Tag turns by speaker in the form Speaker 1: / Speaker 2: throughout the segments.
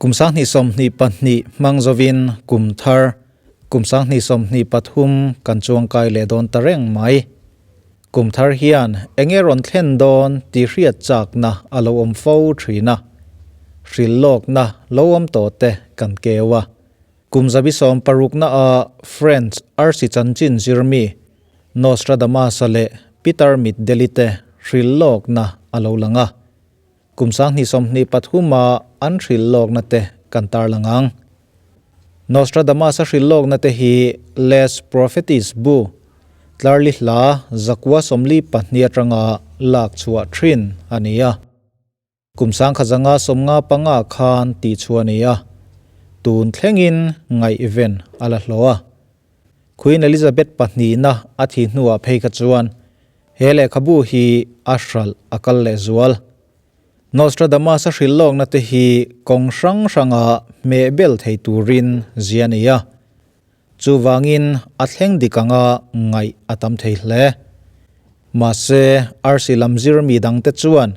Speaker 1: Kum 2022 hmang zovin kum thar kum 2023 kan chuangkai leh dawn ta reng mai. Kum thar hian enge rawn thlen dawn tih hriat chakna a lo awm fo thin a, hrilh lawkna lo awm tawh te kan keu a. Kum 160 na a French arsi chanchin zirmi Nostradamus-a leh Peter Mitdeli te hrilh lawkna a lo lang a. Kum 2023 a an hrilh lawkna te kan tarlang ang. Nostradamus-a hrilh lawkna te hi Les Propheties bu, tlarli hla 942 atanga lak chhuah thin a ni a. Kum 1955 khan tih chhuah a ni a, tun thlengin ngaihven a la hlawh a. Queen Elizabeth pahnihna a thih hnuah phei kha chuan He lehkhabu hi a hralh a kal leh zual. Nostradamus-a hrilh lawkna te hi kawng hrang hranga hmeh bel thei turin zia a ni a. Chuvangin a thleng dik anga ngaih a tam thei hle. Mahse, arsi lam zir mi dangte chuan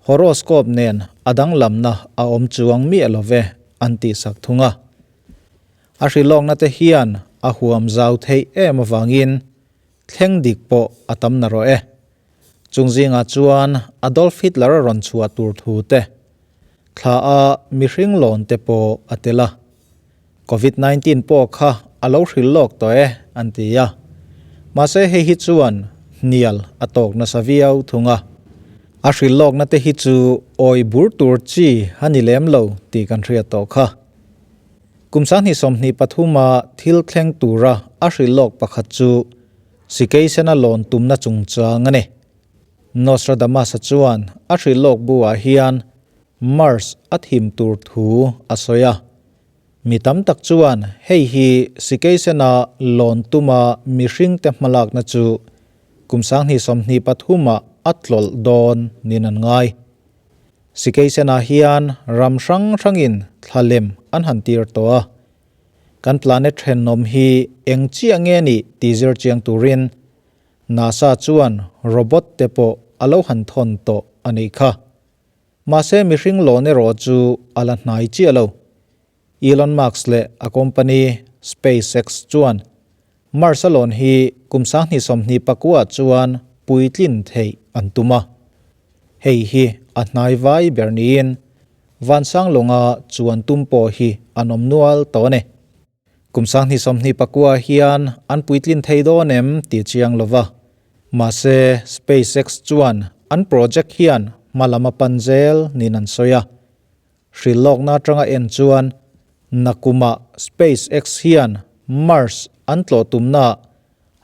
Speaker 1: horoscope nen a danglamna a awm chuang miah lo ve an tihsak thung a. A hrilh lawkna te hian a huam zau theih em avangin Thleng dik pawh a tam na rawh e. Chung zingah chuan Adolf Hitler a rawn chhuah tur thu te, thla a mihring lawn te pawh a tel a. Covid 19 pawh kha a lo hrilh lawk tawh e an ti a. Mahse hei hi chuan hnial a tawk nasa viau thung a. A hrilh lawkna te hi chu awi bur tur chi a ni lem lo tih kan hriat tawh kha. Kum 2023 a thil thleng tura a hrilh lawk pakhat chu Sikeisena lawn tumna chungchang a ni. Nostradamus-a chuan a hrilh lawk buah hian Mars a thim tur thu a sawi a. Mi tam tak chuan hei hi Sikeisena lawn tuma mihringte hmalakna chu kum 2023 ah a tlawlh dawn niin an ngai. Sikeisena hian ram hrang hrangin thla lem an han tir tawh a. Kan planet thenawm hi eng chiah nge nih tih zir chiang turin NASA chuan robot te pawh a lo han thawn tawh a nih kha. Mahse mihring lawn erawh chu a la hnai chiah lo. Elon Musk leh a company SpaceX chuan Mars a lawn hi kum 2029 chuan puitlin theih an tum a. Hei hi a hnai vai ber niin Vansang lawnga chuan tum pawh hi an awm nual tawh a ni. Kum 2029 hian an puitlin thei dawn em tih chiang lova. Mahse SpaceX chuan an project hian hma lam a pan zel niin an sawi a. Hrilh lawkna atanga en chuan nakumah SpaceX hian Mars an tlawh tumnaah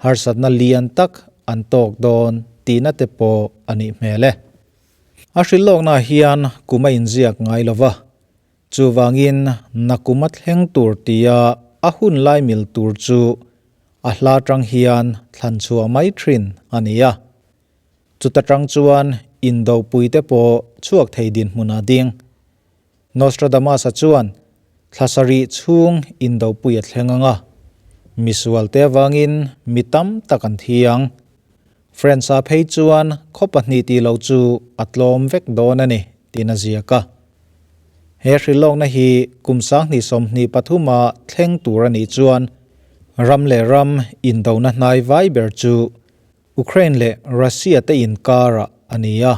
Speaker 1: harsatna lian tak an tawk dawn tihna te pawh a nih hmel e. A hrilh lawknaah hian kum a inziak ngai lo va, chuvangin nakum a thleng tur tia a hun lai mil tur chu a hla atang hian thlan chhuah mai thin a ni a. Chuta tang chuan indopui te pawh chhuak thei dinhmun a ding. Nostradamus-a chuan thla sarih chhung indopui a thleng ang a, misual te avangin mi tam tak an thi ang. France-a phei chuan khaw pahnih tih lo chu a tlawm vek dawn a ni tiin a ziak a. He hrilhlawkna hi kum 2023 a thleng tur a nih chuan ram leh ram indona hnai vai ber chu Ukraine leh Russia te inkarah a ni a,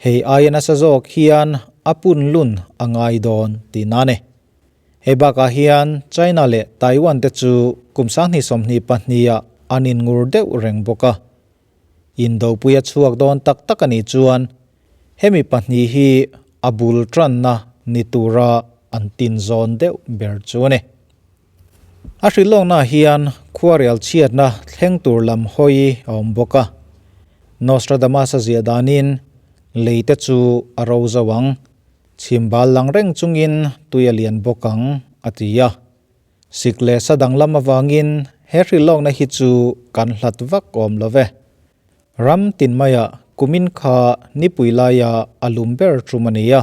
Speaker 1: hei aia nasa zawk hian a punlun a ngai dawn tihna a ni. Hei bakah hian China leh Taiwan te chu kum 2022 ah an inngur deuh reng bawk a. Indopui a chhuak dawn tak tak a nih chuan hemi pahnih hi a bul tanna ni tura an tinzawn deuh ber chu a ni. A hrilhlawknaah hian khuarel chhiatna thleng tur lam hawi a awm bawk a. Nostradamus-a ziah danin lei te chu a ro zo ang, chhimbal lang reng chungin tui a lian bawk ang, a ti a. Sik leh sa danglam avangin he hrilhlawkna hi chu kan hlat vak awm lo ve. Ram tin maiah kumin kha nipui laia a lum ber tum a ni a.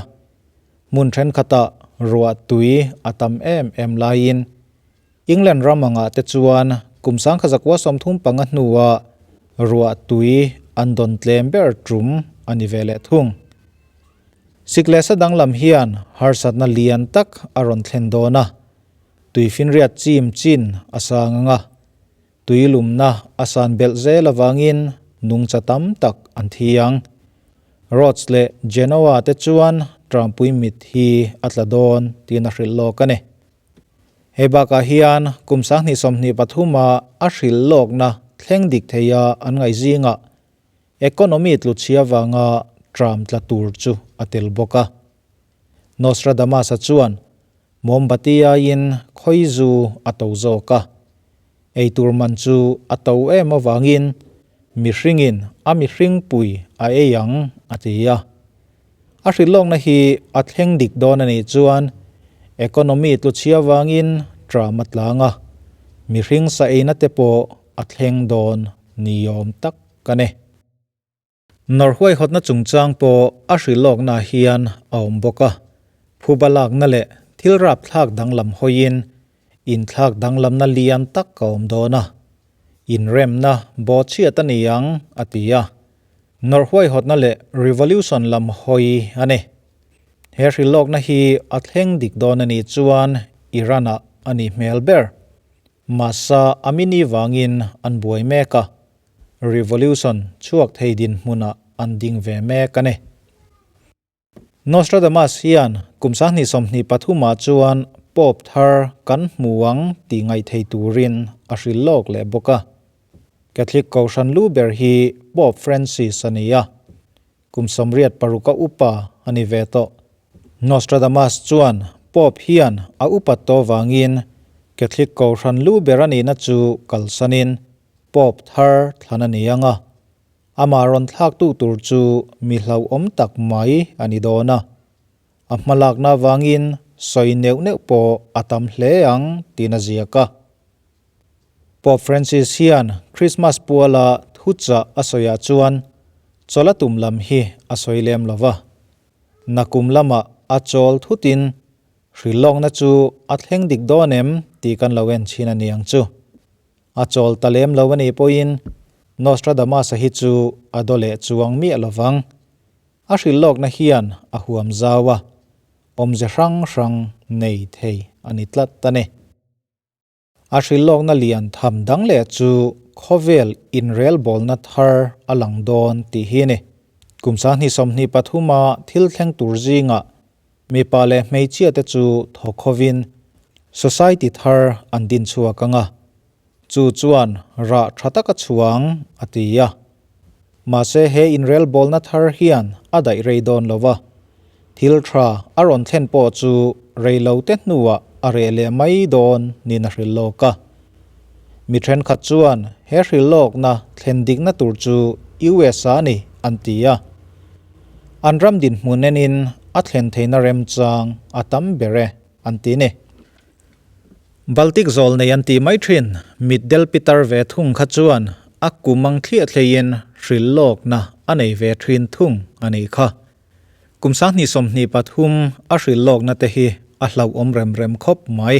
Speaker 1: Hmun thenkhatah ruah tui a tam em em laiin England ram angah te chuan kum 1935 hnua ruah tui an dawn tlem ber tum a ni ve leh thung. Sik leh sa danglam hian harsatna lian tak a rawn thlen dawn a, tuifinriat chim chin a sang ang a, tui lumna a san belh zel avangin nungcha tam tak an thi ang. Rhodes leh Genoa te chuan Trumpui mit hi a tla dawn tiin a hrilh lawk a ni. Hei bakah hian kum 2023 a a hrilh lawkna thleng dik theia an ngaih zingah Economy tluchhia vanga tram tla tur chu a tel bawk a. Nostradamus-a chuan mawmbati aiin khawizu a to zawk a. Eitur man chu a to em avangin mihringin a mihringpui a ei ang a ti a. A hrilhlawkna hi a thleng dik dawn a nih chuan economy tluchhia vangin tram a tlang a, mihring sa eina te pawh a thleng dawn niawm tak ka ni. Nawrhuaihawtna chungchang pawh a hrilhlawkna hian a awm bawk a, phuba lakna leh thil rapthlak danglam hawiin inthlak danglamna lian tak a awm dawn a, inremna bawhchhiat a ni ang a ti a, nawrhuaihawtna leh revolution lam hawi a ni. He hrilhlawkna hi a thleng dik dawn a nih chuan Iran-ah a nih hmel ber. Mahsa Amini vangin an buai mek a, revolution chhuak thei dinhmunah an ding ve mek a ni. Nostradamus hian kum 2023 ah chuan Pope thar kan hmu ang tih ngaih thei turin a hrilh lawk leh bawk a. Catholic Kohhran lu ber hi Pope Francis a ni a, Kum 86 a upa a ni ve tawh. Nostradamus chuan Pope hian a upat tawh vangin Catholic Kohhran lu ber a nihna chu kalsanin Pope thar thlan a ni ang a. Amah rawn thlaktu tur chu mi hlauhawm tak mai a ni dawn a. A hmalakna vangin sawi neuh neuh pawh a tam hle ang tiin a ziak a. Pope Francis hian Christmas puala thuchah a sawiah chuan chawla tum lam hi a sawi lem lo va. Nakum lamah a chawl thutin hrilhlawkna chu a thleng dik dawn em tih kan lo en chhin a ni ang chu. A chawl ta lem lo a nih pawhin Nostradamus-a hi chu a daw leh chuang miah lo vang. A hrilhlawkna hian a huam zau a, awmze hrang hrang nei thei a ni tlat a ni. A hrilhlawkna lian tham dang leh chu khawvel inrelbawlna thar a lang dawn tih hi a ni. Kum 2023 a thil thleng tur zingah mipa leh hmeichhia te chu thawk hovin society thar an din chhuak ang a, chu chuan rah tha taka chhuang a ti a. Mahse he inrelbawlna thar hian a daih rei dawn lo va, thil tha a rawn thlen pawh chu rei lo te hnuah a reh leh mai dawn niin a hrilh lawk a. Mi thenkhat chuan he hrilh lawkna thlen dikna tur chu US a ni an ti a. An ram dinhmun enin a thlen theihna remchang a tam ber e an ti ni. Baltic zawl nei an tih mai thin, mitdel pitar ve thung kha chuan a kum ang thliah thleiin hrilh lawkna a nei ve thin thung a nih kha. Kum 2023 a hrilh lawkna te hi a hlauhawm rem rem khawp mai.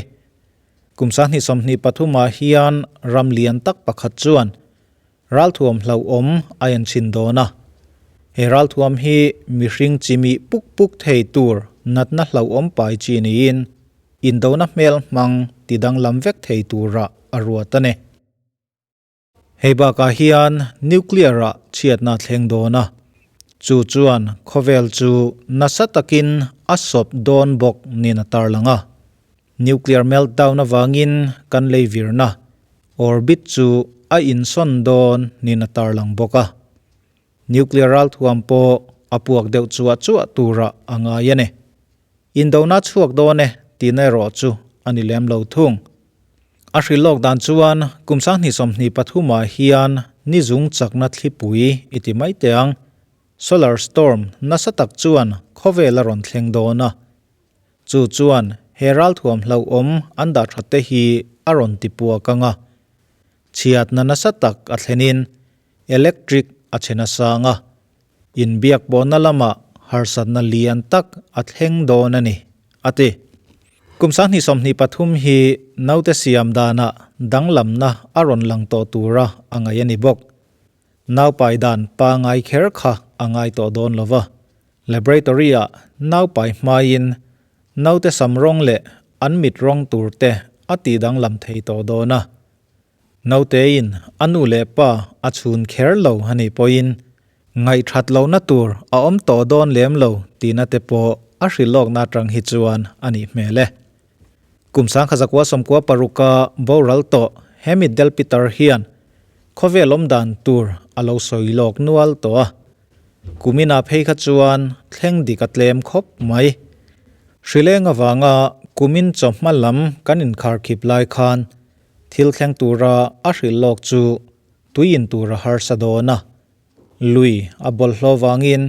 Speaker 1: Kum 2023 ah hian ram lian tak pakhat chuan Ralthuam hlauhawm a en chhin dawn a. He ralthuam hi mihring chimih puk puk thei tur natna hlauhawm pai chi niin indona hmel hmang ti danglam vek thei tura a ruat a ni. Hei bakah hian nuclear-ah chhiatna a thleng dawn a, chu chuan khawvel chu nasa takin a sawp dawn bawk niin a tarlang a. Nuclear meltdown avangin kan lei virna, orbit, chu a insawn dawn niin a tarlang bawk a. Nuclear ralthuam pawh a puak deuh chuah chuah turah a ngai a ni. Indona chhuak dawn e tihna erawh chu a ni lem lo thung. A hrilhlawk dan chuan kum 2023 ah hian ni zung chakna thlipui i ti mai teh ang, solar storm, nasa tak chuan khawvel a rawn thleng dawn a. Chu chuan he ralthuam hlauhawm an dah that te hi a rawn ti puak ang a, chhiatna nasa tak a thlenin electric a chhe nasa ang a, inbiak pawhna lamah harsatna lian tak a thleng dawn a ni, a ti. Kum 2023 hi naute siam danah danglamna a rawn lang tawh tura a ngaih a ni bawk. Naupai dan pangai kher kha a ngai tawh dawn lo va. Laboratory-ah naupai hmaiin naute sam rawng leh an mit rawng tur te a tihdanglam thei tawh dawn a. Nautein a nu leh pa a chhun kher lo a nih pawhin ngaihthat lohna tur a awm tawh dawn lem lo tihna te pawh a hrilhlawkna atang hi chuan a nih hmel e. Kum 1996 a boral tawh he mitdel pitar hian khawvel awm dan tur a lo sawi lawk nual tawh a. Kuminah phei kha chuan thleng dik a tlem khawp mai. Hrileng avanga kumin chawhma lam kan inkharkhip lai khan Thil thleng tura a hrilh lawk chu tui in tur a harsa dawn a, lui a bawlhhlawh vangin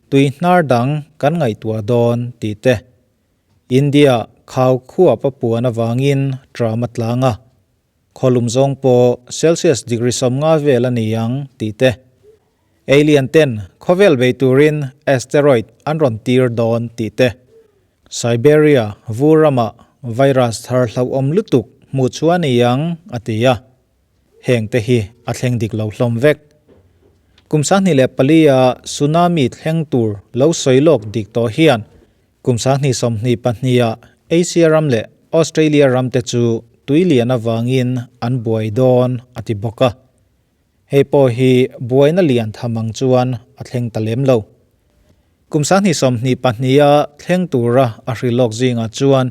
Speaker 1: tui hnar dang kan ngaihtuah dawn tih te, India khau khuap a puan avangin tram a tlang a, khawlum zawng pawh Celsius degree 50 vel a ni ang tih te, alien ten khawvel bei turin asteroid an rawn tir dawn tih te. Siberia vur ramah virus thar hlauhawm lutuk hmuh chu a ni ang, a ti a. Heng te hi a thleng dik lo hlawm vek. Kum 2004 a tsunami thleng tur lo sawi lawk dik tawh hian kum 2022 ah Asia ram leh Australia ram te chu tui lian avangin an buai dawn, a ti bawk a. Hei pawh hi buaina lian tham ang chuan a thleng ta lem lo. Kum 2022 a thleng tura a hrilhlawk zingah chuan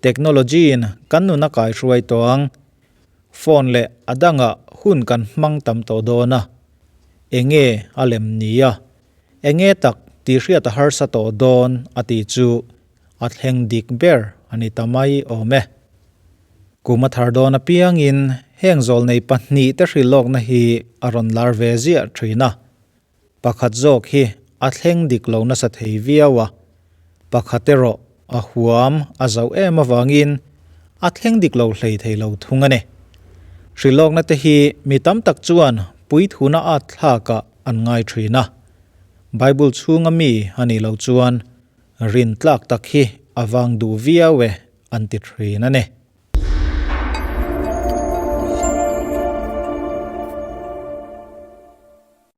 Speaker 1: technology-in kan nun a kaihruai tawh ang, phone leh a dangah hun kan hmang tam tawh dawn a, enge a lem ni a, enge tak tih hriat a harsa tawh dawn a tih chu a thleng dik ber a ni ta mai awm e. Kum a thar dawn apiangin heng zawlnei pahnihte hrilhlawkna hi a rawn lar ve ziah thin a. Pakhat zawk hi a thleng dik lo nasa thei viau a, pakhat erawh a huam a zauh em avangin a thleng dik lo hlei thei lo thung a ni. Hrilhlawkna te hi mi tam tak chuan puithuna at thlakah an ngai thin a. Bible chhunga mi a nih loh chuan Rin tlak tak hi a vang duh viau e an ti thin a ni.